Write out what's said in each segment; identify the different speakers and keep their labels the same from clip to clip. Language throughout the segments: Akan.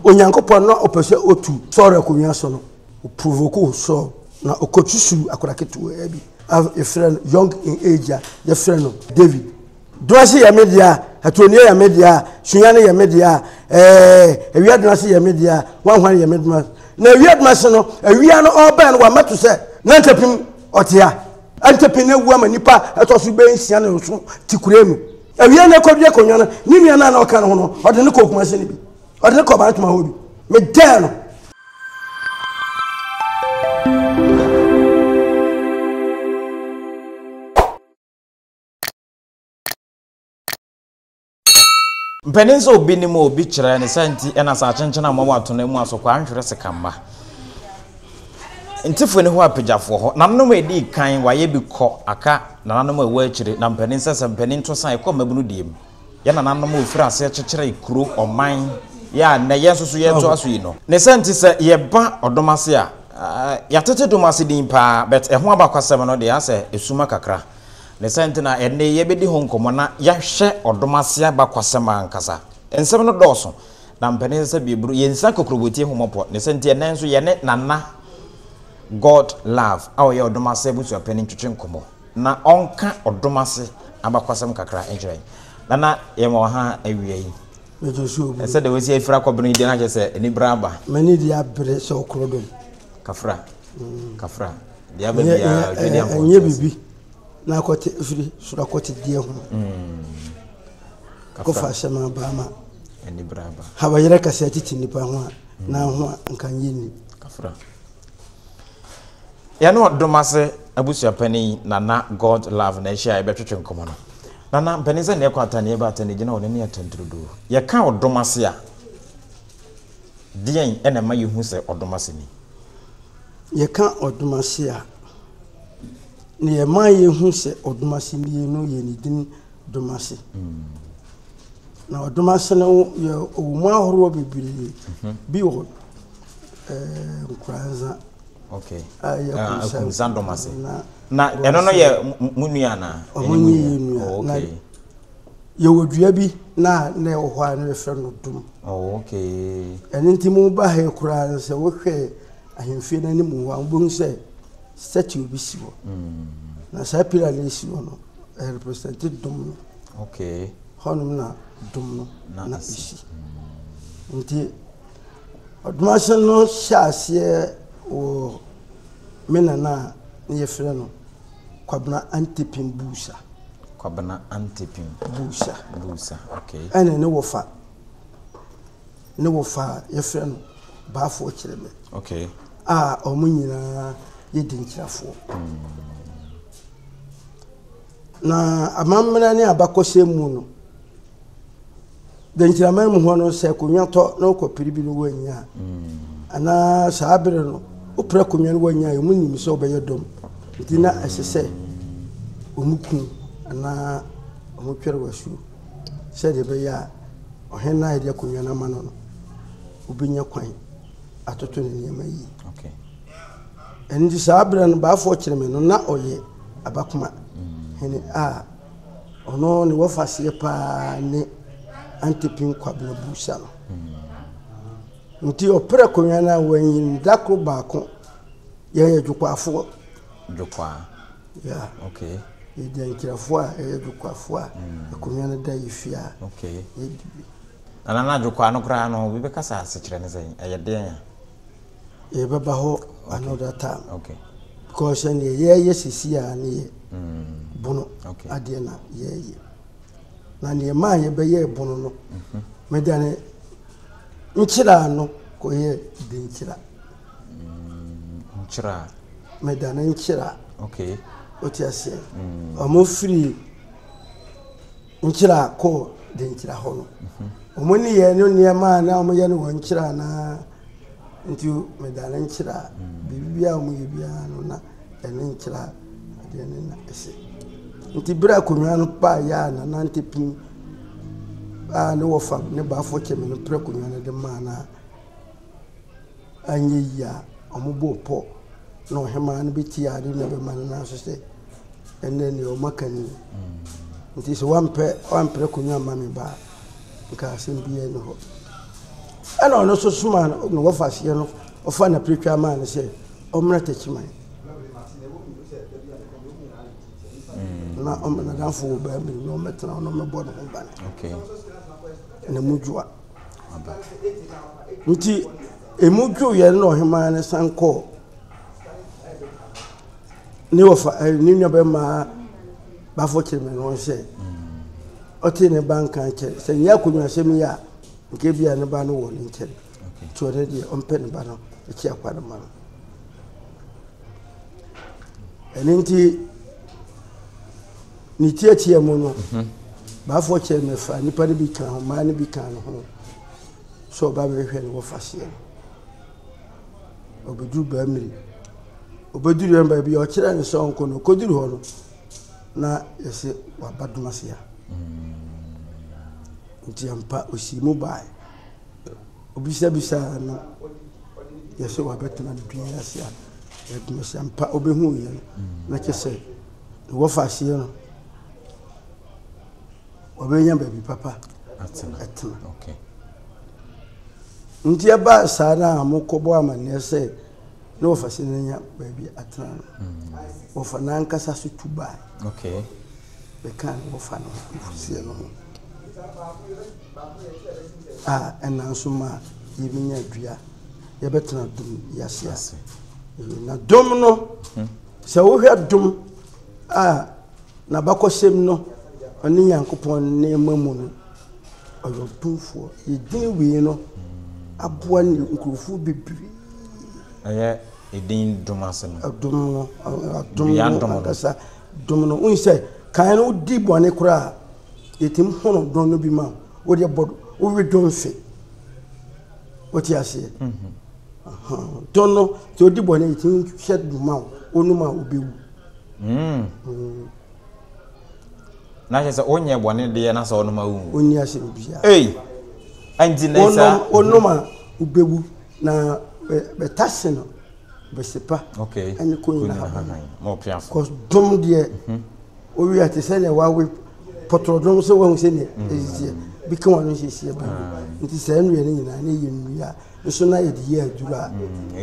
Speaker 1: Onyankopɔn na ɔpɛ sɛ otu Saul akonnwa so no, ɔprovokoo Saul na ɔkɔsusuu akwadaa ketewaa bi a yɛfrɛ no young in age a yɛfrɛ no David. Donase yɛ me dea, Atuonie yɛ me dea, Sunyani yɛ me dea, ɛɛ Awia Donase yɛ me dea, Hwanhwan yɛ me dea. Na Awia Donase no, awia no ɔrebɛn no wamɛto sɛ Nantapim ɔte ha. Antapim no awu ama nipa ɛtɔ so bɛyɛ nsia ne nso te kure mu. Awia no akɔdua akonnwa no, ne nua no a na ɔka ne ho no, ɔde no kɔɔ Kumasi no bi. Ɔde no kɔɔ Bantama hɔ bi. Medɛɛ no.
Speaker 2: Mpanin sɛ obi nim obi kyerɛ ne sɛ nti ɛna sɛ akyenkyen a mɔwɔ ato no mu asokwaa nhwere sika mma. Ntifo ni hɔ apagyafoɔ hɔ. Nananom a ɛdii kan wayɛ bi kɔ aka nananom a ɛwɔ akyire na mpanin sɛ sɛ mpanin to san ɛkɔ mmabunu deɛ mu. Yɛ nananom a wɔfiri aseɛ kyekyeree kuro, ɔman, yɛ a nnɛ yɛn nso so yɛretoa so yi no. Ne sɛ nti sɛ yɛba ɔdom ase a, yɛatete dom ase din paa but ɛho abakwasɛm no deɛ asɛ ɛsuma kakra. Ne sɛ nti na ɛnnɛ yi yɛbɛdi ho nkɔmmɔ na yɛahwɛ ɔdom ase abakwasɛm ankasa. Nsɛm no dɔɔso na mpanin sɛ bieburu yɛnsa kokurobotie ho mmɔpɔ. Ne sɛ nti ɛnnɛ nso yɛne Nana God Love a ɔyɛ ɔdom ase abusuapanin twetwe nkɔmmɔ. Na ɔnka ɔdom ase abakwasɛm kakra nkyerɛ yɛn. Nana yɛma wo ha awia yi. Sɛ deɛ wɔsi afira kɔbene yi deɛ na kyerɛ sɛ anibere aba.
Speaker 1: M'ani deɛ abere sɛ ɔkorɔ dom.
Speaker 2: Kafra. Kafra. Deɛ aba biara twɛ deɛ mpɔn.
Speaker 1: Ɛnyɛ biribi na akɔte firi soro akɔte deɛ ho. Kɔfa asɛm aba ama.
Speaker 2: Anibere aba.
Speaker 1: Habayerɛ kasa titi nipa ho a na ho a nka nyɛ ni.
Speaker 2: Kafra. Yɛne Ɔdomase abusuapanin Nana God Love na ahyia a yɛbɛtwetwe nkɔmmɔ no. Nana, mpanin sɛ nea ɛkɔ atane ɛba atane gyina hɔ n'ani atanturudu. Yɛka Ɔdomase a, deɛn na ɛma yɛhu sɛ Ɔdomase ni?
Speaker 1: Yɛka Ɔdomase a, nea ɛma yɛhu sɛ Ɔdomase nie no yɛ ne din Domase. Na Ɔdomase no yɛ ɔwɔ mu ahoroɔ bebree. Bi wɔ ɛɛ Nkoranza.
Speaker 2: Okay. Ah, Akumsa Domase. Na ɛno no yɛ mo nua anaa?
Speaker 1: Ɔmo nye yɛ nua.
Speaker 2: Oh, okay.
Speaker 1: Yɛwɔ dua bi na na ɛwɔ hɔ a na yɛfrɛ no dom.
Speaker 2: Oh, okay.
Speaker 1: Ɛno nti mo ba ha koraa no sɛ wohwɛ ahemfie no anim hɔ a wobɛhu sɛ statue bi si hɔ.
Speaker 2: Mm.
Speaker 1: Na saa pillar no esi hɔ no ɛrepresente dom no.
Speaker 2: Okay.
Speaker 1: Hɔnom na dom no na esi. Nti Ɔdomase no hyɛɛ aseɛ wɔ me nana a ne yɛfrɛ no Kwabena Antepim Busa.
Speaker 2: Kwabena Antepim
Speaker 1: Busa.
Speaker 2: Busa, okay.
Speaker 1: Ɛne ne wɔfa, ne wɔfa a yɛfrɛ no Baafoɔ Kyerɛmɛ.
Speaker 2: Okay.
Speaker 1: A wɔn nyinaa yɛ Denkyirafoɔ. Na amammerɛ ne abakɔsɛm mu no, Denkyiraman mu hɔ no, sɛ akonnwa tɔ na wokɔpere bi no woannya a, mm. anaa saa bere no wopere akonnwa no woannya a, wɔn nim sɛ wobɛyɛ dɔm. Nti na ɛsɛ sɛ wɔn ku anaa wɔn twɛre w'asuo sɛdeɛ ɛbɛyɛ a ɔhene no a yɛde akonnwa no ama no no, wobɛnya kwan atoto ne nneɛma yie. Ɛno nti saa berɛ no Baafoɔ Kyereme no na ɔyɛ abakoma mm. hene a Ɔno ne wɔfaseɛ paa ne Antipin Kwabena Busa no. Nti ɔpere akonnwa no a wanyi no da koro baako yɛyɛ dwokwaafoɔ.
Speaker 2: Dwokwaa.
Speaker 1: Yeah.
Speaker 2: Okay.
Speaker 1: Yɛdi nkyerɛfoɔ a yɛyɛ dwokwaafoɔ a mm. akonnwa no da yɛ fie a.
Speaker 2: Okay.
Speaker 1: Yɛdi bi.
Speaker 2: Na nana dwokwaa no koraa no obi bɛka sɛ asekyerɛ ne sɛn ɛyɛ deɛn a?
Speaker 1: Yɛbɛba hɔ another time.
Speaker 2: Okay.
Speaker 1: Because ɛnneɛ yɛyɛ sisi a ne yɛ mm. bono adeɛ na yɛyɛ. Na neɛ maa yɛbɛyɛ bono no, mhm. medane nkyera no kɔyɛ denkyira.
Speaker 2: Mm, nkyera.
Speaker 1: Medane nkyera.
Speaker 2: Okay.
Speaker 1: Wote aseɛ. Mm. Ɔmo firi nkyera kɔɔ denkyira hɔ no. Mhm. Ɔmo ne yɛ no nneɛma a na ɔmo yɛ no wɔ nkyera naa. Nti medane nkyerɛ a, biribi biara a wɔyɛ biara no na ɛne nkyerɛ a adeɛ no na ɛsɛ. Nti berɛ a akonnwa no baeɛ a Nana Ntepim a ne wɔfa ne baafo kyɛme no prɛ akonnwa no de maa no a anyɛ yie a wɔbɔɔ pɔ na ɔhemaa no bɛtiaa ade na bɛma no nan so sɛ ɛnɛ deɛ wɔaka ni. Nti sɛ wampɛ wampere akonnwa amma me ba a, nka asɛm biara nni hɔ. Ɛna ɔno nso somaa no wɔfa aseɛ no, ɔfa n'apiretwa maa no sɛ ɔmmra Takyiman. Na ɔma n'adamfo wɔ baa mmiri na ɔmmɛtena hɔ na ɔmmɛbɔ ne ho ban.
Speaker 2: Okay.
Speaker 1: Na mu dwoa. Nti emu dwoeɛ no na ɔhemaa no san kɔɔ ne wɔfa eh, ne nuabɛma bafo kyerɛmɛ no sɛ ɔte ne ba nka kyerɛ sɛ nyɛ akonnwasɛm yi a nka bi a ne ba no wɔ ne nkyɛn nti ɔno deɛ ɔmpɛ ne ba no akyi akwa no ma no ɛno nti ne tiatia mu no mhm. baafoɔ kyerɛ mɛfa nnipa no bi ka ho mmaa no bi ka no ho sɛ ɔba bɛhwɛ no wɔfa seɛ no ɔbɛduru baamiri ɔbɛduru yɛn baabi a ɔkyerɛ no sɛ ɔnkɔ no ɔkɔduru hɔ no na yɛsɛ waba domase a mm. nti ampa ɔsii mu baeɛ Obisabisaa no, yɛsɛ wabɛtena dua yi ase a, yɛtumi sɛ ampa ɔbɛhu yɛ no, na kyɛ sɛ ne wɔfa aseɛ no, ɔbɛnya baabi papa atena. Nti ɛbaa saa no a mokɔbɔ amanneɛ sɛ ne wɔfa se no anya baabi atena no, mm. wɔfa n'ankasa so tu bae. Bɛkaa ne wɔfa no mfuseɛ no ho. A ɛna nso ma yɛbɛnya dua yɛbɛtena dom yi ase ase. Na dom no, hmm. sɛ wohwɛ dom a n'abakɔsɛm no ɔne Nyankopɔn nneɛma mu no, ɔyɛ ɔdomfoɔ. Yɛdin wei no aboa ne nkurɔfoɔ bebree.
Speaker 2: Ɛyɛ edin dom ase no.
Speaker 1: Dom no, dom no ankasa dom no. Wohu sɛ kan no wodi bɔne koraa Yɛtumi hono dɔn no bi ma wo. Wo deɛ bɔ wowe dɔn fe. Wote aseɛ? Mhm. Dɔn no sɛ wodi bɔne yɛtumi hyɛ do ma wo. Wonom a wobɛwu.
Speaker 2: Mm. Mm. Na kyerɛ sɛ wonyɛ bɔne deɛ na sɛ wonom a wonwu.
Speaker 1: Wonni asɛm biara.
Speaker 2: Ei! Ɛnti na saa.
Speaker 1: Wonom a wobɛwu na bɛtase no bɛsepa.
Speaker 2: Okay.
Speaker 1: Ɛne kɔ nyina haban. Cause dom deɛ. Mhm. Wowe a, te sɛ nea woawe pɔtɔdom sɛ woahu sɛnea ɛsiteɛ bi ka w'ano hyehyeɛ ba bi. Nti saa nnua no nyinaa na ɛyɛ nnua nso na yɛde yɛ aduro a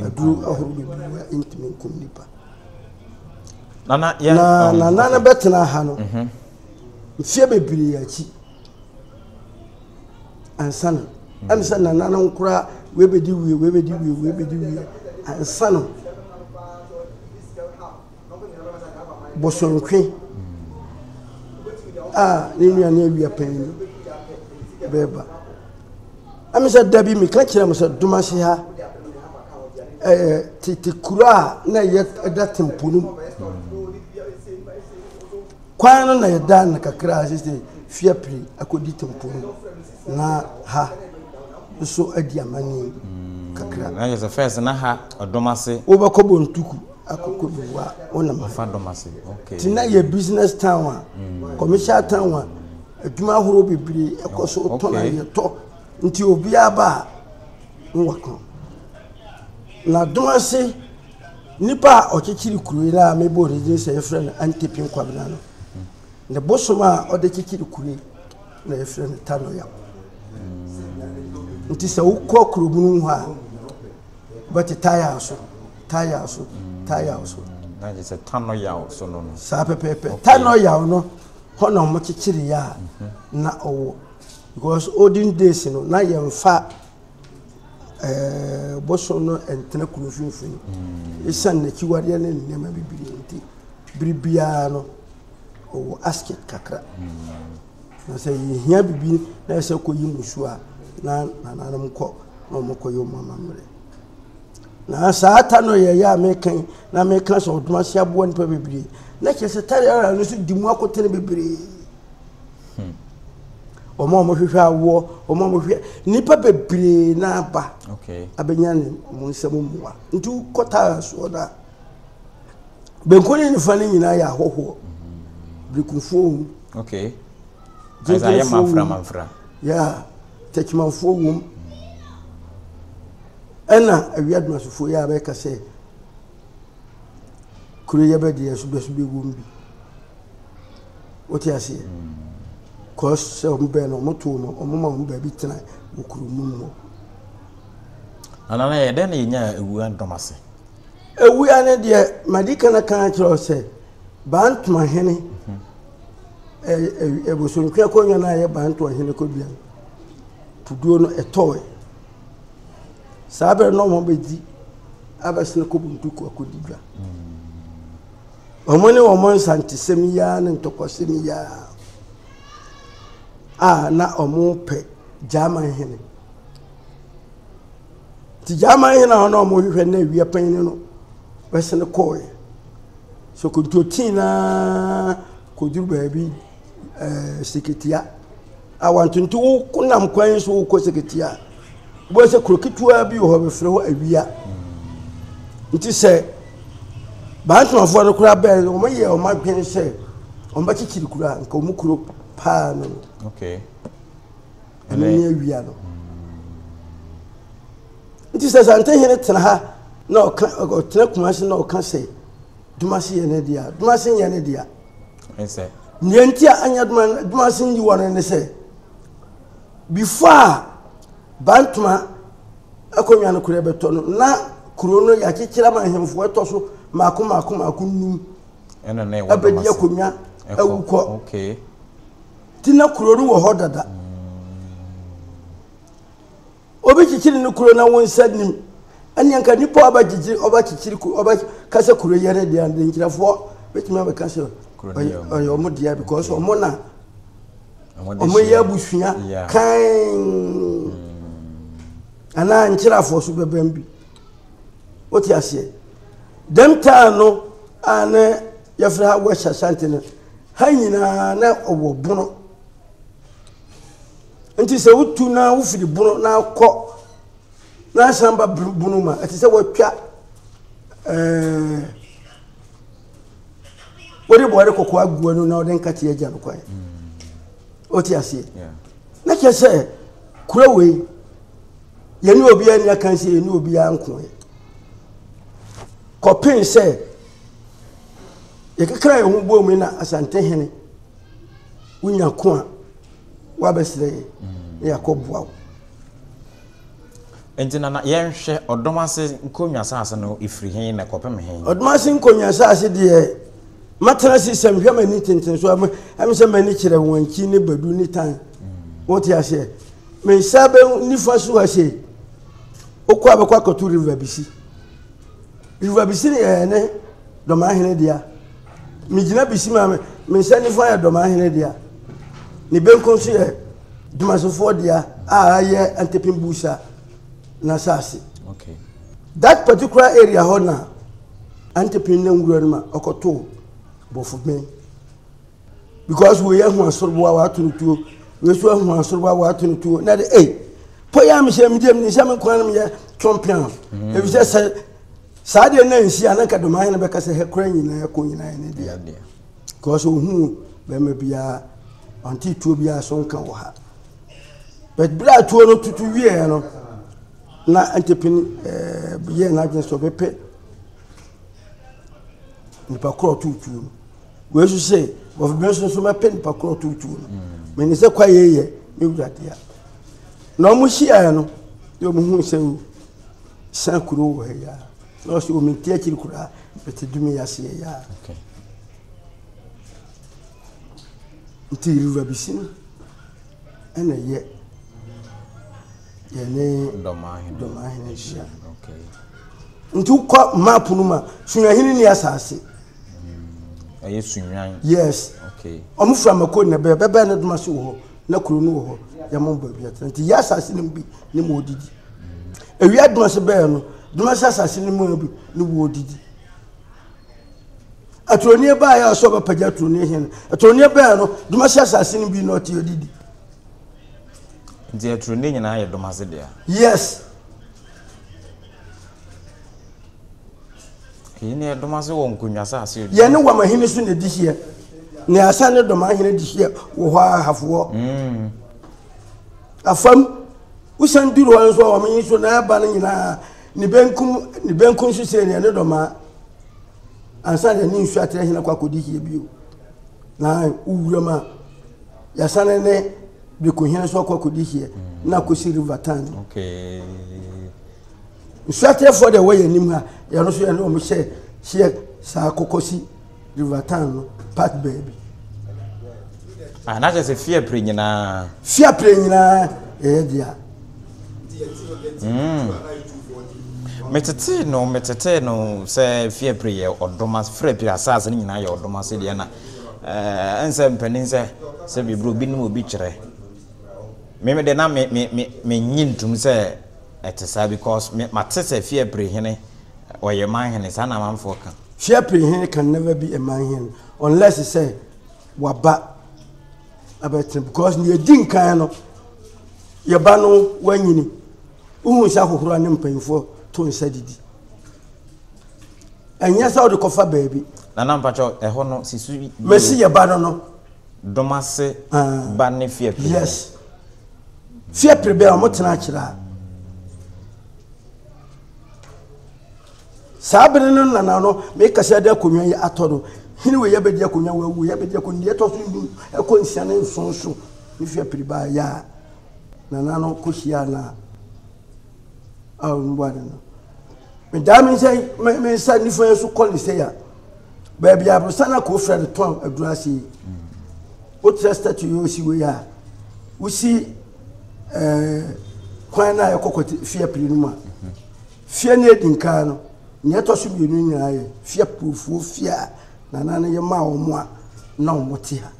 Speaker 1: aduro ahorow bebree a ɛntumi nkum nipa.
Speaker 2: Na
Speaker 1: nana no bɛtena ha no mfeɛ bebree akyi ansa na ɛm sɛ nana no koraa wei bɛdi wie wei bɛdi wie wei bɛdi wie ansa no Bosontwe a ne nua ne awia panyin bɛreba. Ɛmi sɛ da bi meka kyerɛ mo sɛ Domase ha ɛyɛ tete kuro a na ɛyɛ ɛda tempo no mu. Kwan no na yɛda no kakra sɛ fiapiri akɔdi tempo no na ha nso adi amanneɛ kakra.
Speaker 2: Na yɛ sɛ first na ha ɔdɔm ase.
Speaker 1: Wobɛkɔ Bontuku akɔkɔ bi wa wonam ha.
Speaker 2: Ɔfa dɔm ase. Okay.
Speaker 1: Ti na yɛ business town a mm. commercial town a adwuma ahorow bebree ɛkɔ so tɔn a yɛtɔ nti obiara ba a na wakɔ. Na dɔm ase nipa a ɔkyekyere kuro yi na mebɔ ne din sɛ yɛfrɛ no Antepin Kwabena no. Ne bosom a ɔde kyekyere kuro yi na yɛfrɛ no Tanoyam. Nti sɛ wokɔ kuro mu hɔ a, wobɛte taya so, taya so, taya so.
Speaker 2: Na kyerɛ sɛ Tanoyaw so no no.
Speaker 1: Saa pɛpɛɛpɛ. Tanoyaw no, hɔ na wɔkyekyere yɛ a mhm. na ɔwɔ. Because olden days no, na yɛmfa ɛɛ eh, bosom no ntena kuro mfimfini. Mm. Esiane n'akyiwadeɛ ne nneɛma bebree nti, bere biara no, ɔwɔ asket kakra. Na sɛ yɛhia biribi na ɛsɛ kɔyi mmusuo a, na nananom kɔ na wɔkɔyɛ wɔn amammerɛ. Na saa ta no yɛyɛ a meka yi, na meka sɛ ɔdom ase aboa nnipa bebree. Na kyerɛ sɛ tare no nso di mu akotene bebree. Hmm. Wɔn a wɔhwehwɛ awoɔ, wɔn a wɔhwehwɛ nnipa bebree na aba abɛnya ne wɔn nsam mmoa. Nti wokɔ tare soɔ no a, Benku ne nifa no nyinaa yɛ ahɔhoɔ. Berekumfoɔ wom.
Speaker 2: Okay. Gyengyenefoɔ wom.
Speaker 1: Yeah. Tɛkyimanfoɔ wom. Ɛna awia adumasofoɔ yi a bɛka sɛ kuro yɛ bɛ deɛ so bɛ so bɛ wom bi. Wote aseɛ? Kɔs sɛ wɔn bɛn no wɔn too no wɔn ma wɔn baabi tena wɔ kuro mu hɔ.
Speaker 2: Nana na yɛ dɛn na yɛnyaa Awua dɔm ase?
Speaker 1: Awua no deɛ madi kan aka akyerɛ wo sɛ Bantoma hene Bosontwe akonnwa no a ɛyɛ Bantoma hene kɔdua no puduo no ɛtɔɔe. Saa berɛ no wɔn bɛdi abɛsene kɔ Bontuku akɔdi dwa. Wɔn ne wɔn nsantesɛm yi ara ne ntɔkwasɛm yi ara a na wɔpɛ Gyaman hene. Nti Gyaman hene a na wɔhwehwɛ no awia panyin no bɛsene kɔɔeɛ. So kontotii no ara kɔduru baabi ɛɛ Seketia. Awantonto wonam kwan yi so wokɔ Seketia a, wobɛhu sɛ kuro ketewa bi wɔ hɔ bɛfrɛ hɔ Awia. Nti sɛ Bantomafoɔ no koraa bɛn no, wɔyɛ wɔn adwene sɛ wɔbɛkyekyere kuro a, nka wɔn kuro paa no no.
Speaker 2: Okay.
Speaker 1: Ɛno ne Awia no. Nti sɛ Santehene tena ha na ɔka ɔtena Kumasi na ɔka sɛ Dumase yɛ ne dea, Dumase nyɛ ne dea. Nea nti a anya Dumase nyi wɔ no ne sɛ before a Bantama akonnwa no koraa bɛtɔ no na kuro no yɛakyekyere ama ahemfo ɛtɔ so mako mako mako num abɛdi akonnwa awu kɔ. Nti na kuro no wɔ hɔ dada. Obi kyekyere ne kuro na wo nsa nim. Ɛnneɛ nka nipa a ɔbɛkyekyere ɔbɛkyekyere kuro ɔbɛka sɛ kuro yɛ ne deɛ de nkyerɛfoɔ bɛtumi abɛka sɛ ɔyɛ ɔmo deɛ because ɔmo na ɔmo yɛ abusua kan mm. anaa nkyerɛfoɔ so bɛbɛn bi wote aseɛ dɛm taa no a ne yɛfrɛ ha West Ashanti no ha nyinaa na ɔwɔ bono Nti sɛ wotu na wofiri bono na akɔ na asan ba bono mu a, ɛte sɛ wɔatwa ɛɛ wode bɔre kɔkɔɔ agu ano na wode nkate agya no kwan. Wote aseɛ? Na kyerɛ sɛ kuro wei yɛne obiara nni akansie yɛne obiara nkoɛ kɔpen sɛ yɛkekra yɛn ho bɔɔ mu na Asantehene wonya ko a woabɛsrɛ yɛn na yɛakɔboa wo.
Speaker 2: Nti nana yɛnhwɛ ɔdɔm ase nkonnwa saase no ɛfiri he na ɛkɔpem he?
Speaker 1: Ɔdɔm ase nkonnwa saase deɛ matena ase sɛ mehwɛ m'ani tenten so ɛme sɛ m'ani kyerɛ wankyi ne badu ne tan wote aseɛ me nsa bɛ nifa so ha sei wokɔ a bɛkɔ akɔto river bisi river bisi ne yɛ ne dɔmahene dea Megyina bisi ma me nsa nifa yɛ dɔmahene dea, ne benkum nso yɛ Dumasofoɔ dea a ayɛ Antepin Busa n'asase.
Speaker 2: Okay.
Speaker 1: That particular area hɔ na Antepin na nwura no ma ɔkɔtoo Bɔfobɛn. Because wei ahu asoroboa wato no tuo, wei nso ahu asoroboa wato no tuo. Na de ei, pɔ yɛ a mehyɛ megye me nsa me kwan no meyɛ champion. Mm. Efisɛ sɛ Saa deɛ na nsi a na nka Domahene bɛka sɛ hɛ kora nyinaa ɛko nyinaa yɛ ne dea. Because ohuu bɛrima biara ɔnte tuo biara so nka wɔ ha. But berɛ a tuo no tutu wieɛ no na Antepin eh, yɛɛ n'adwene sɛ ɔbɛpɛ nipa korɔ ɔtoo tuo no. Wei nso sɛ wɔfɛ nso nso mɛpɛ nipa korɔ ɔtoo tuo no. Mene sɛ kwaeɛ yɛ me wura dea. Na wɔn hyiaeɛ no na wɔn huu sɛ o San kuro wɔ ha yi a na ɔsɛ omi nti akyiri koraa bɛte dumi aseɛ yi a nti river bisi no ɛna ɛyɛ yɛne dɔmahene hyia nti wokɔ map no mu a sunyahene ni asase
Speaker 2: mm, ɛyɛ sunyan
Speaker 1: yes ɔmo fura mako na bɛɛ bɛbɛn ne doma so wɔ hɔ na kuro no wɔ hɔ yɛmo baabi atena nti yɛ asase no bi ne mu odidi Ewia Dumase bɛɛ no, Dumase asase no mu bi ne wɔredidi. Aturonie baeɛ a ɔsɛ ɔbɛpagya aturonie hene. Aturonie bɛɛ no, Dumase asase no bi na ɔte odidi.
Speaker 2: Nti aturonie nyinaa yɛ Dumase dea?
Speaker 1: Yes.
Speaker 2: Eyi ne Dumase wɔ nkonnwa asase
Speaker 1: odi. Yɛne Wamahene so na edi hyeɛ. Ne asa ne Dɔmahene di hyeɛ wɔ hɔ ahafoɔ. Mm. Afam Wosan duru hɔ nso a wɔn yi so na ɛba no nyinaa ne benkum ne benkum nso sɛ nea ne dɔmaa ansa na ne nsu atrɛ hene kɔ akɔdi hie bio na wowura mu a yɛasane ne bekohene nso akɔ akɔdi hie na akɔsi river tan
Speaker 2: okay.
Speaker 1: Nsuateɛfoɔ deɛ wɔyɛ anim ha, yɛn nso yɛne wɔn hyɛ hyeɛ saa kɔkɔsi River Town no part baabi.
Speaker 2: Ah, na kyerɛ sɛ fiapre nyinaa.
Speaker 1: Fiapre nyinaa yɛyɛ dea.
Speaker 2: Metetee no, metetee no sɛ fiapre yɛ ɔdom ase, fiapre asase no nyinaa yɛ ɔdom ase deɛ na ɛɛ nsɛ mpanin sɛ sɛ biribi obi nim obi kyerɛ. Me me de na me me me me nyi ntum sɛ ɛte saa because me mate sɛ fiapre hene ɔyɛ man hene saa na amanfoɔ ka.
Speaker 1: Fiapre hene can never be a man hene unless sɛ waba abɛtena because nea edi nkan no yɛba no wanyini wohu sɛ ahohora ne mpanyinfoɔ to nsa didi ɛnyɛ sɛ wode kɔfa baabi.
Speaker 2: Nana mpakyɛ ɛhɔ no si so.
Speaker 1: Mesi yɛba no no.
Speaker 2: Domase ah. ba ne fiapre.
Speaker 1: Yes fiapre bɛn a wɔtena akyerɛ a. Saa bere no nana no, mekasa de akonnwa yi atɔ no. Hene wei abɛdi akonnwa, wawu, wei abɛdi akonnwa, deɛ ɛtɔ so num ɛkɔ nsia ne nson so ne fie apiri baa yɛ a, nana no kɔhyiaa no a, a ɔno ade no. Medaa me nsa me me nsa nifa yi so kɔ ne sɛ a, baabi a aborosan na kɔfira de tɔn aduru ase yi. Wotrɛ statue yi osi wei a, wosi ɛɛ kwan no a ɛkɔ kɔte fie apiri no mu a. Fie no edi nkan no, nea ɛtɔ so mmienu nyinaa yɛ fie apurofoɔ fie a nana no yɛ maa wɔn a na wɔte ha.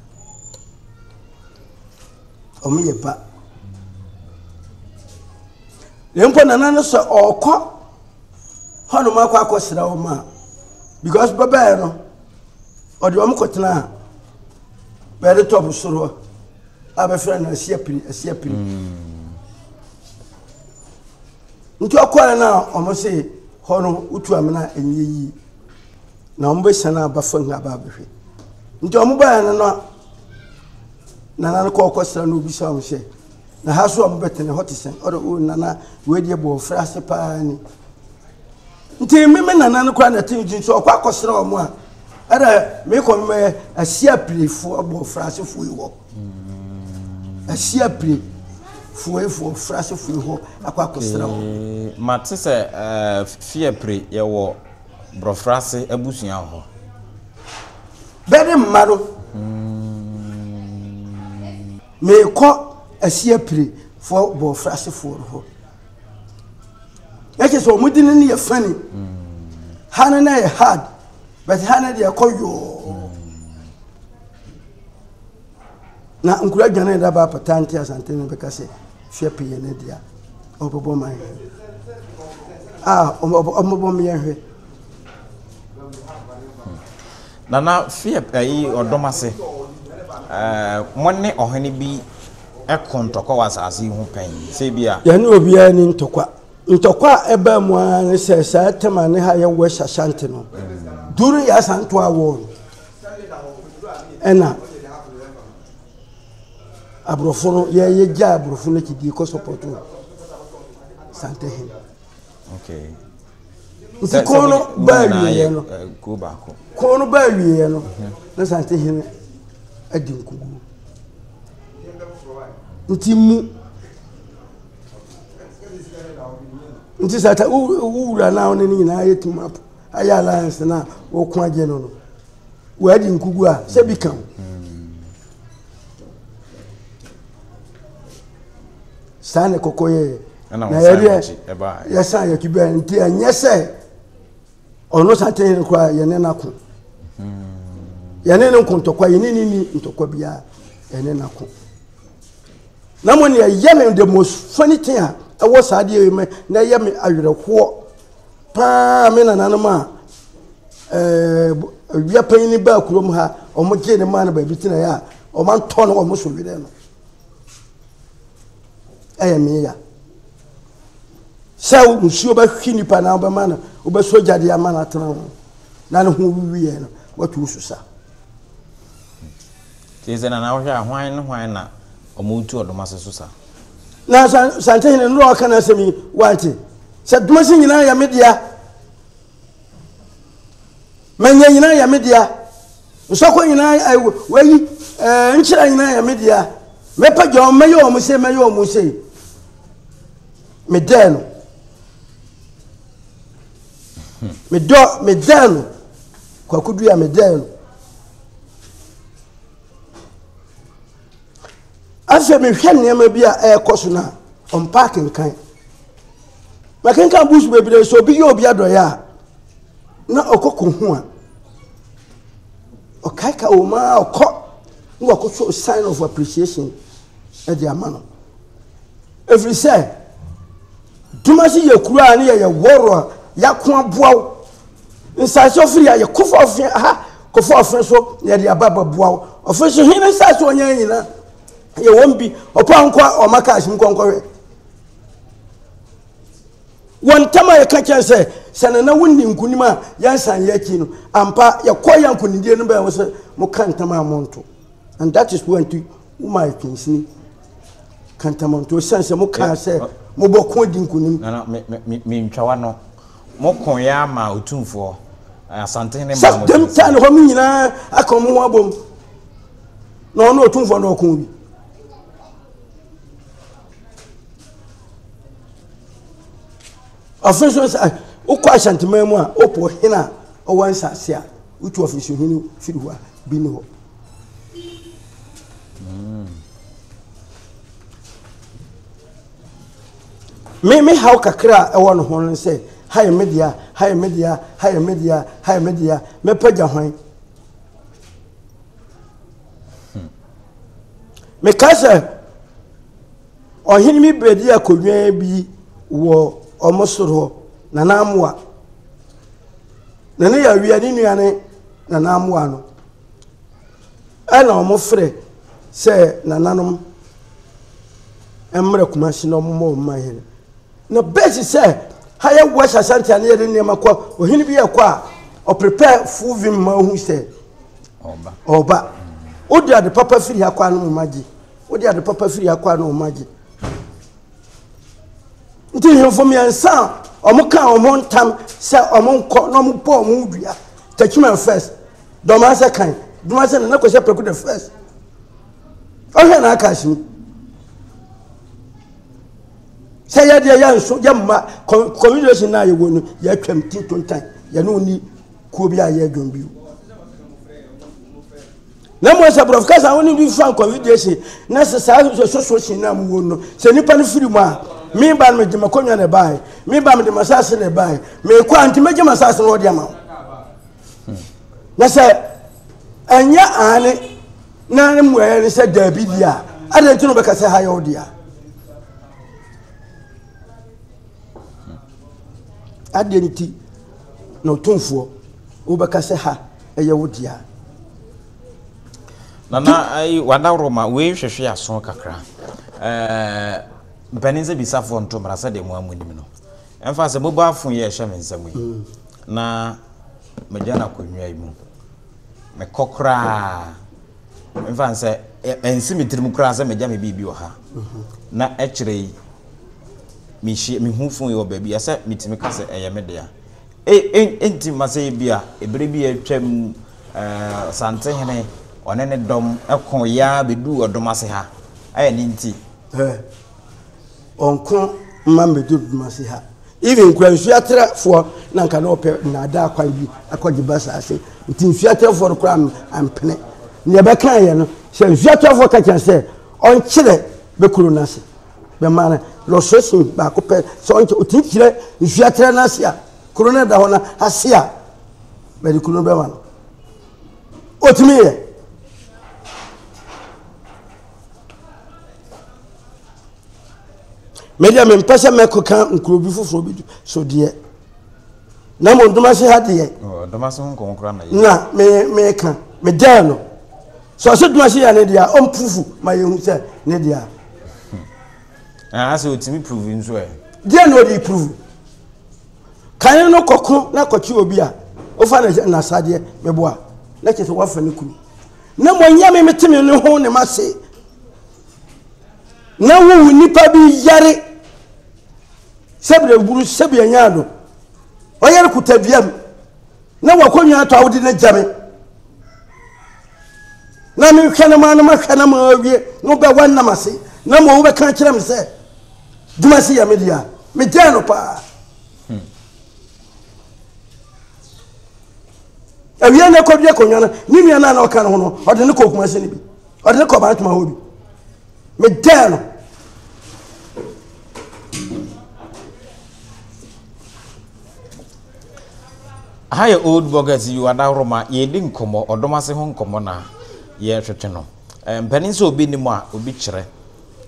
Speaker 1: Wɔn yɛ ba. Na mpo nana no sɛ ɔrekɔ hɔnom akɔ akɔsra wɔn a, because bɛbɛɛ no, ɔde wɔn kɔtena bɛde tɔp soro a bɛfrɛ no asiapiri asiapiri. Mm. Nti ɔkɔɛ no a ɔmo se hɔ no wotu amena a ɛnyɛ yie na ɔmo bɛsiane aba fam ha aba abɛhwɛ. Nti ɔmo baeɛ no na nana no kɔɔ kɔsra no obisa ɔmo sɛ na ha so a ɔmo bɛtena hɔ te sɛn? Ɔde o nana wei deɛ bɔ ɔfrɛ ase paa ni. Nti me me nana no koraa na ɛte nti nso ɔkɔ akɔsra ɔmo a ɛdɛ mekɔ mɛyɛ asiapirefoɔ bɔ ɔfrɛ asefoɔ yi hɔ. Asiapire fuefoɔ frase fue hɔ akɔ akɔsra hɔ.
Speaker 2: Okay, mate sɛ uh, Fiapire yɛwɔ Borɔfrase abusua wɔ hɔ.
Speaker 1: Bɛde mma no. Meekɔ Asiapire foɔ Borɔfrase foɔ no hɔ. Na kyerɛ sɛ wɔn di no no yɛ funny. Ha no na yɛ hard, but ha no deɛ ɛkɔ yɔɔ. Na nkura dwane da ba apata nte asante no bɛka sɛ hwɛ peyɛ no dea ɔbɛbɔ man hwɛ a ɔmɔbɔ meyɛ hwɛ.
Speaker 2: Nana fie ayi ɔdɔm ase ɛɛ mo ne ɔhene bi ɛko ntɔkwa wɔ asase yi ho pɛn sɛ bi a.
Speaker 1: Yɛne obiara ni ntɔkwa. Ntɔkwa a ɛbaa mu ara ne sɛ saa Tema ne ha yɛ West Ashanti no during yɛ Asantewa war no ɛna aborɔfo no yɛyɛ gyaa aborɔfo no akyi die kɔ sɔpɔto Santehene.
Speaker 2: Okay.
Speaker 1: Nti ko no baa wieɛ no ko no baa wieɛ no na Santehene adi nkoguo nti mu Nti sɛ ta wo wura na wo ne no nyinaa yɛ team up ayɛ alliance na wɔko agye no no wɔadi nkugu a sɛ bi ka ho saa ne kɔkɔ yɛ na yɛdeɛ yɛsan yɛtwi bɛn nti ɛnyɛ sɛ ɔno santene no koraa yɛne no ako yɛne no nko ntɔkwa yɛne ne ni ntɔkwa biara yɛne no ako Na mmom nea ɛyɛ me the most funny thing a ɛwɔ saa adeɛ yi mu na ɛyɛ me awerɛhoɔ paa me nananom a ɛɛ awia panyin baa kurom ha wɔn gye ne maa no baabi tenaeɛ a wɔn antɔ no wɔn so werɛ no ɛyɛ me ya sɛ nsuo bɛhwe nipa na wobɛma no wobɛsɔ gya de ama no atena ho na ne ho wuwuiɛ no watu so sa.
Speaker 2: Nti sɛ nana wohwɛ a hwan ne hwan na wɔretu ɔdomase so sa?
Speaker 1: Na Santehene no ɔka n'asɛm yi wante sɛ domase nyinaa yɛ me dea manya nyinaa yɛ me dea nsɔkɔ nyinaa wayi nkyerɛ nyinaa yɛ me dea mɛpɛgya wɔn mɛyɛ wɔn sei mɛyɛ wɔn sei medɛɛ no. Medɔ medɛn no Kwaku Dua medɛn no. Afei mehwɛ nneɛma bi a ɛrekɔ so no a ɔmpa akenkan. Makenkan books bebree sɛ obi yɛ obi adɔeɛ a na ɔkɔ kɔhu a ɔkaeka wɔ mu ara ɔkɔ na wakɔsɔ sign of appreciation de ama no. Ɛfiri sɛ Dumasi yɛ kuro a ne yɛyɛ wɔrɔ a yɛako aboa wo. Nsase ɔfiri a yɛkɔfa ɔfe ha kɔfa ɔfe so na yɛde aba bɛboa wo. Ɔfe so hene nsase ɔnyɛ nyina yɛ wɔn bi ɔpɔ nkɔ ɔma kaasi mu nkɔnkɔhwɛ. Wɔn ntam a yɛka kyerɛ sɛ sɛ nana wonni nkonim a yɛnsan yɛ akyi no ampa yɛkɔ yɛ nkonimdie no bɛn wo sɛ moka ntam a monto. And that is why nti woma atwinsini ka ntam a nto ɛsiane sɛ mokaa sɛ mobɔko adi nkonim.
Speaker 2: Nana me me me ntwawa no moko yɛ ama otumfoɔ Asantehene maa
Speaker 1: Sɛ
Speaker 2: mo
Speaker 1: dɛm taa ne hɔ mo nyinaa aka ɔmo ho abom na ɔno otumfoɔ no ɔko bi. Ɔfe so sɛ wokɔ Asanteman mu a wopɔ hene a ɔwɔ nsase a wotu ɔfe so hene firi hɔ a bi ne hɔ. Me me haw kakra a ɛwɔ ne ho no sɛ ha yɛ me dea, ha yɛ me dea, ha yɛ me dea, ha yɛ me dea, mɛpagya hwan? Meka sɛ ɔhene bi bɛdi akonnwa bi wɔ wɔn soro hɔ, Nana Amoa. Nana Yawia ne nua ne Nana Amoa no. Ɛna wɔfrɛ sɛ nananom mmerɛ Kumasi na wɔmmɔ wɔn man hene. Na base sɛ ha yɛ West Ashanti a ne yɛde nneɛma kɔ ɔhene bi ɛkɔ a ɔprepare full vim ma ohu sɛ ɔba. Wode ade papa firi ha kɔ a na wɔn agye. Wode ade papa firi ha kɔ a na wɔn agye. Nti nhemfo mmiɛnsa a wɔn ka wɔn ho ntam sɛ wɔn nkɔ na wɔn bɔ wɔn dua. Techiman first. Dɔm asɛ kan. Dɔm asɛ Nana Kwesi Apraku the first. Ɔhwɛ na aka asini. Sɛ yɛ deɛ yɛ nso yɛ mma confederation na yɛ wɔ no yɛ atwam ti tontan yɛ ne oni kuo bi a yɛ dwom bio. Na mmom sɛ borɔfo kasa wo ne bi fa confederation na sɛ saa association na mo wɔ no sɛ nipa no firi mu a me ba no megye m'akonnwa na ɛbaeɛ me ba mede m'asase na ɛbaeɛ mekɔ a nti mɛgye m'asase na wɔde ama wo. Na sɛ ɛnyɛ aane na ne mmuaeɛ ne sɛ daabi deɛ a, adɛn nti na wobɛka sɛ ha yɛ wo dea? Adɛn nti na ɔtumfoɔ wobɛka sɛ ha ɛyɛ wo dea?
Speaker 2: Nana ayi wadaworoma wei hwehwe aso kakra. Ɛɛ mpanin sɛ bisafoɔ nto mmara sɛdeɛ mo amu nim no. Ɛmfa sɛ mobile phone yi a ɛhyɛ me nsam yi na magya no akonnwa yi mu. Mekɔ koraa mfa no sɛ ɛnsi me tirim koraa sɛ magya me biribi wɔ ha. Na akyire yi mehyia mehu phone yi wɔ baabi a sɛ metumi ka sɛ ɛyɛ me dea. Ɛnti mma sɛ ebi a ebere bi a atwam ɛɛ Santehene ɔne ne dɔm ɛko ya bɛduu ɔdom ase ha. Ɛyɛ ne nti.
Speaker 1: Ɔnko mma mmɛduru Kumasi ha. Even kura nsuatrɛfoɔ na nka na ɔpɛ nnaadaa kwan bi akɔgye ba saase. Nti nsuatrɛfoɔ no koraa ampene. Nea ɛbɛka yɛ no, sɛ nsuatrɛfoɔ ka kyerɛ sɛ ɔnkyerɛ bɛ kuro no ase, bɛma no lɔsɔsin baako pɛ sɛ ɔnkyerɛ, ɔtumi kyerɛ nsuatrɛ no ase a, kuro no da hɔ no ase a, bɛde kuro no bɛma no. Ɔtumi yɛ. Me deɛ mempɛ sɛ mɛkɔka nkuro bi foforɔ bi so deɛ na mmom domase ha deɛ
Speaker 2: oh,
Speaker 1: na meka medɛɛ no sɛ ɔsɛ domase yɛ ne deɛ a ɔmpufu ma yɛhu sɛ ne deɛ a
Speaker 2: ah, sɛ ɔtumi prove nso ɛ
Speaker 1: deɛ na ɔde prove kane no kɔko na kɔkye obi a wofa no nasadeɛ meboa na kyerɛ sɛ woafa ne kunu na mmom me mete me ne ho ne mase na wowu nipa bi yare sɛbi ewuru sɛbi anya do ɔyare kuta dua mu na wakɔnwa atɔ a wode no gya me na mehwɛ no ma no mahwɛ no ma awie na wobɛ wɔnnam ase na ma wobɛka kyerɛ me sɛ dwuma se yɛ me deɛ a megyae no paa hmm. Awia na ɛkɔdwe akonnwa no, ne nua no a na ɔka ne ho no, ɔde ne kɔ Kumasi no bi. Ɔde ne kɔ Bantama hɔ bi. Medɛɛ no.
Speaker 2: Aha yɛ Old Bucket yi Adaworoma, yɛredi nkɔmmɔ, ɔdom ase ho nkɔmmɔ na yɛretwetwe no. Mpanin sɛ obi nim a, obi kyerɛ.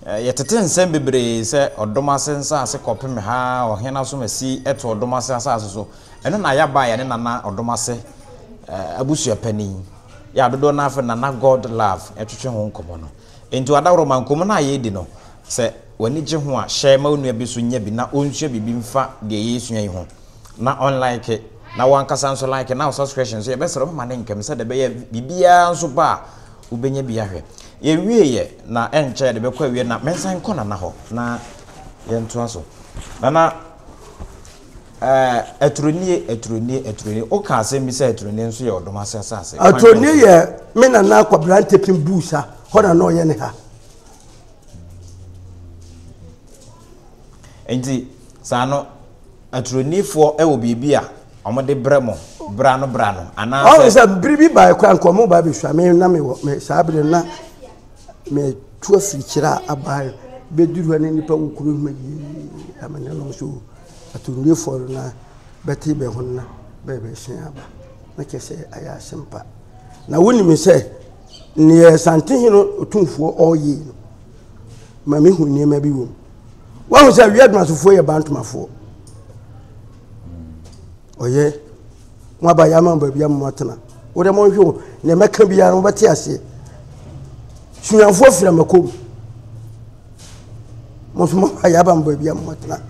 Speaker 2: Yɛtete nsɛm bebree sɛ ɔdom ase nsase kɔpem ha, ɔhene asomasi to ɔdom ase asase so. Ɛno na yɛaba a yɛne Nana Ɔdom ase abusuapanin, yɛ a dodoɔ no ara frɛ no Nana God Love twetwe ho nkɔmmɔ no. Enti Adaworoma, nkɔmmɔ no a yɛredi no, sɛ w'ani gye ho a, hyɛ ma wo nua bi nso nya bi na ɔnsua biribi mfa deɛ yɛresua yi ho. Na ɔnlike, na wo ankasa nso like, na wo subscription nso yɛbɛsrɛ wo ma no nkam sɛdeɛ ɛbɛyɛ a biribiara nso ba a, wobɛnya bi ahwɛ. Yɛwieeɛ na ɛnkyɛ yɛde bɛkɔ awie na mensan nkɔ Nana hɔ na yɛntoa so. Nana, ɛɛ Aturonie, Aturonie, Aturonie, woka asɛm bi sɛ Aturonie nso yɛ ɔdom ase asase.
Speaker 1: Aturonie yɛ me nana Kwabena Ntepim Buusa hɔ na na ɔyɛ ne ha.
Speaker 2: Nti saa no Aturonifoɔ wɔ biribi a wɔde brɛ mo berɛ ano berɛ ano anaasɛ.
Speaker 1: Ɔhu sɛ bere bi bae koraa nka wɔn ba abɛsua me na mewɔ me saa bere na metu afirikyerɛ a aba bɛduru hɔ ne nnipa wɔ kuro mu yie ama ne nom so aturonifoɔ no na bɛte bɛ ho na bɛbɛhyɛn aba na kyerɛ sɛ ayɛ asɛmpa na wonim sɛ neɛ Santehene Otumfoɔ ɔreyɛ no ma mehu nneɛma bi wɔ mu Wahu sɛ awia adwumasofoɔ yɛ bantomafoɔ. Ɔyɛ mo aba yɛ ama mo baabi ama mo atena. Wo dɛ monhwɛ o, nea mɛka biara no mobɛte aseɛ. Sunyamfoɔ firi amakom. Mo nso mo aba yɛ ama mo baabi ama mo atena.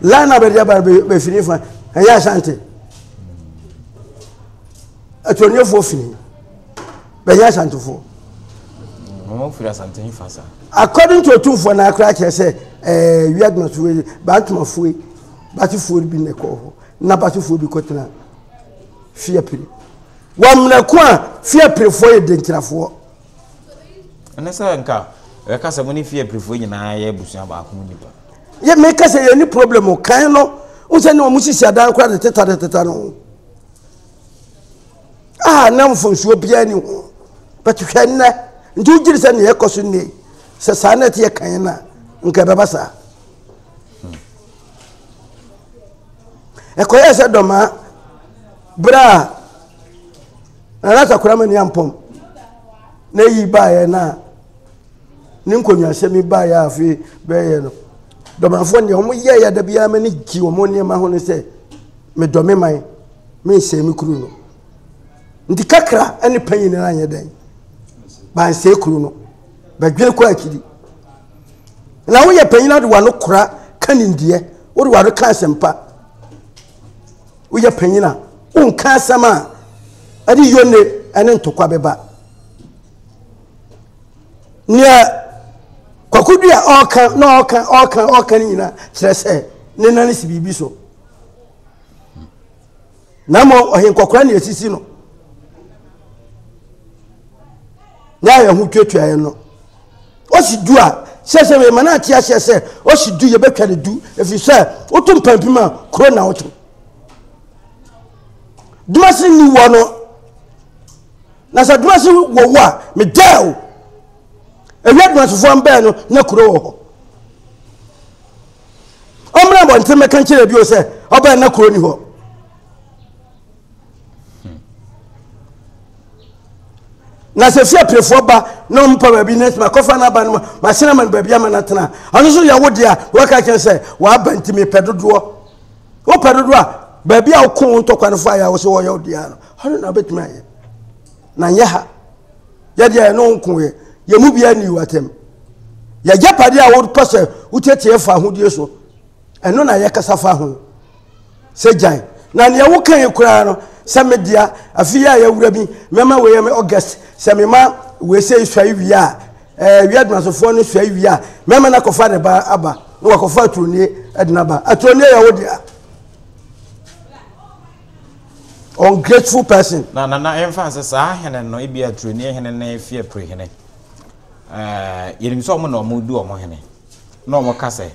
Speaker 1: Line a bɛde aba bɛfiri fa ɛnyɛ Asante. Atuonefoɔ firi. Bɛnyɛ Asantefoɔ.
Speaker 2: Wɔn firi Asante hefa saa?
Speaker 1: According to Otumfoɔ no akora kyerɛ sɛ ɛɛ wiademafoɔ yi Bantomafoɔ yi Batefoɔ bi na ɛkɔɔ hɔ na Batefoɔ bi kɔtena Fiapire. Wɔ mmerɛ ko a Fiapirefoɔ yɛ Denkyirafoɔ.
Speaker 2: Ɛne sɛ nka yɛka sɛ mo ne Fiapirefoɔ nyinaa yɛ abusua baako mu nipa.
Speaker 1: Yɛ meka sɛ yɛn ni problem kan no n sɛ ne wɔn sisi adan koraa de teta de teta no. a na mfomsoɔ biara ni ho but hwɛ nnɛ nti wogye di sɛ nea ɛkɔ so nnɛ sɛ saa na ɛte yɛ kan no a nka ɛbɛba saa ɛkɔyɛ sɛ dɔmaa berɛ a nana sakora ma ni ampɔm na eyi baeɛ no a ne nkonnwasɛm yi baeɛ a afei bɛyɛ no dɔmafoɔ nea wɔn yɛeɛ da biara ma ne gye wɔn nneɛma ho ne sɛ medɔ me man mensɛe me kuro no nti kakra ne panyin no anyɛ dɛn bansɛe kuro no bɛdwene kɔ akyiri na woyɛ panyin ade wano kora ka nimdeɛ wode wano ka asɛmpa woyɛ panyin a wonka asɛm a ɛde yone ne ntɔkwa bɛba nea kwakodua ɔka na ɔka ɔka ɔka no nyinaa kyerɛ sɛ ne nan si biribi so Na mmom ɔhenkɔkora na esisi no. Nyɛ a yɛn ho tuatua yɛn no. Osi du a, sɛ sɛ mema no ate aseɛ sɛ osi du yɛbɛtwa ne du ɛfiri sɛ woto mpampim a kuro na woto. Dumase ni wɔ no na sɛ dumase wɔ wo a medɛɛ o. Ɛwia dumasefoɔ mbɛɛ no na kuro wɔ hɔ. Ɔmmra abɔnten mmɛka nkyerɛ bio sɛ ɔbɛn na kuro ni hɔ. Na sɛ fie apirefoɔ ba na ɔmpa baabi na makɔfa no aba no masene ama no baabi ama no atena ɔno nso yɛ wo deɛ a wɔka kyerɛ sɛ waba nti mepɛ dodoɔ wopɛ dodoɔ a baabi a woko wo ntɔkwa no fa yɛ a wo sɛ wɔyɛ wo deɛ no ɔno na wobɛtumi ayɛ na nyɛ ha Yɛ deɛ ɛne wo nko yɛ. Yɛn mu biara nni w'atɛm. Yɛagyapadeɛ a wopɛ sɛ wotiatia fa ahodie so, ɛno na yɛkasa fa ho sɛ gyae. Na nea woka yi koraa no, sɛ me dea, afe yi a yɛawura bi, mɛma wei yɛ me August, sɛ mema wei sɛ suae wie a, ɛɛ wia adwumasofoɔ no suae wie a, mɛma no akɔfa ne ba aba, na wakɔfa aturonie de no aba. Aturonie yɛ wo dea. Ungrateful person.
Speaker 2: Na nana ɛmfa sɛ saa hene no ebi aturoni hene ne fiapre hene ɛɛ yɛnim sɛ wɔn na wɔn di wɔn hene na wɔn ka sɛ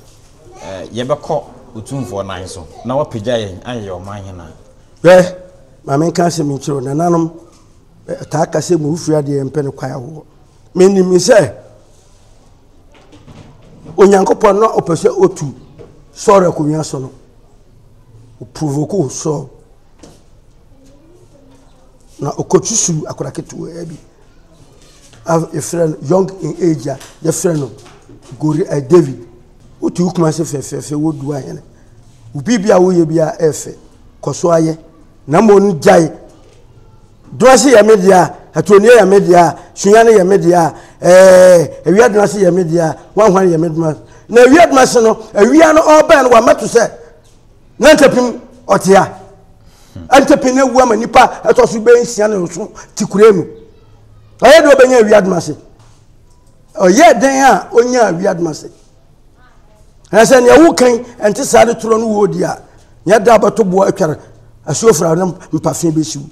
Speaker 2: ɛɛ yɛbɛkɔ otumfoɔ nan so na wapagya yɛn ayɛ ɔman hene a.
Speaker 1: Hwɛ. Ma menka asɛm nkyerɛ wo, nananom taa ka sɛ mu wofiri adeɛ mpɛ no kwae awoɔ. Menim sɛ Onyankopɔn na ɔpɛ sɛ ɔtu Saul akonnwa so no, ɔprovoke Saul na ɔkɔsusu akwadaa ketewa bi a yɛfrɛ no young in age a yɛfrɛ no Gori eh, David. Wotu wo kuma ase fɛfɛɛfɛ wodu ahene. Wo biribi a woyɛ bi a ɛfɛ kɔ so ayɛ na mmom gyae Dunase yɛ me dea, Atuonie yɛ me dea, Sunyani yɛ me dea, ɛɛ Awia Dunase yɛ me dea, Hwanhwan yɛ me dea. Na Awia Dunase no, awia no ɔrebɛn no wamɛto sɛ na ntapim ɔte ha. Ntapim no awu ama nipa ɛtɔ so bɛyɛ nsia ne nso te kure mu. Ɔyɛ deɛ ɔbɛnya Awia Dunase. Ɔyɛ dɛn a ɔnya Awia Dunase. Na sɛ nea wokan ɛnte saa de torɔ no wɔ di a, nea da bɛto boɔ atware asuo fra no mpafe bɛsiw.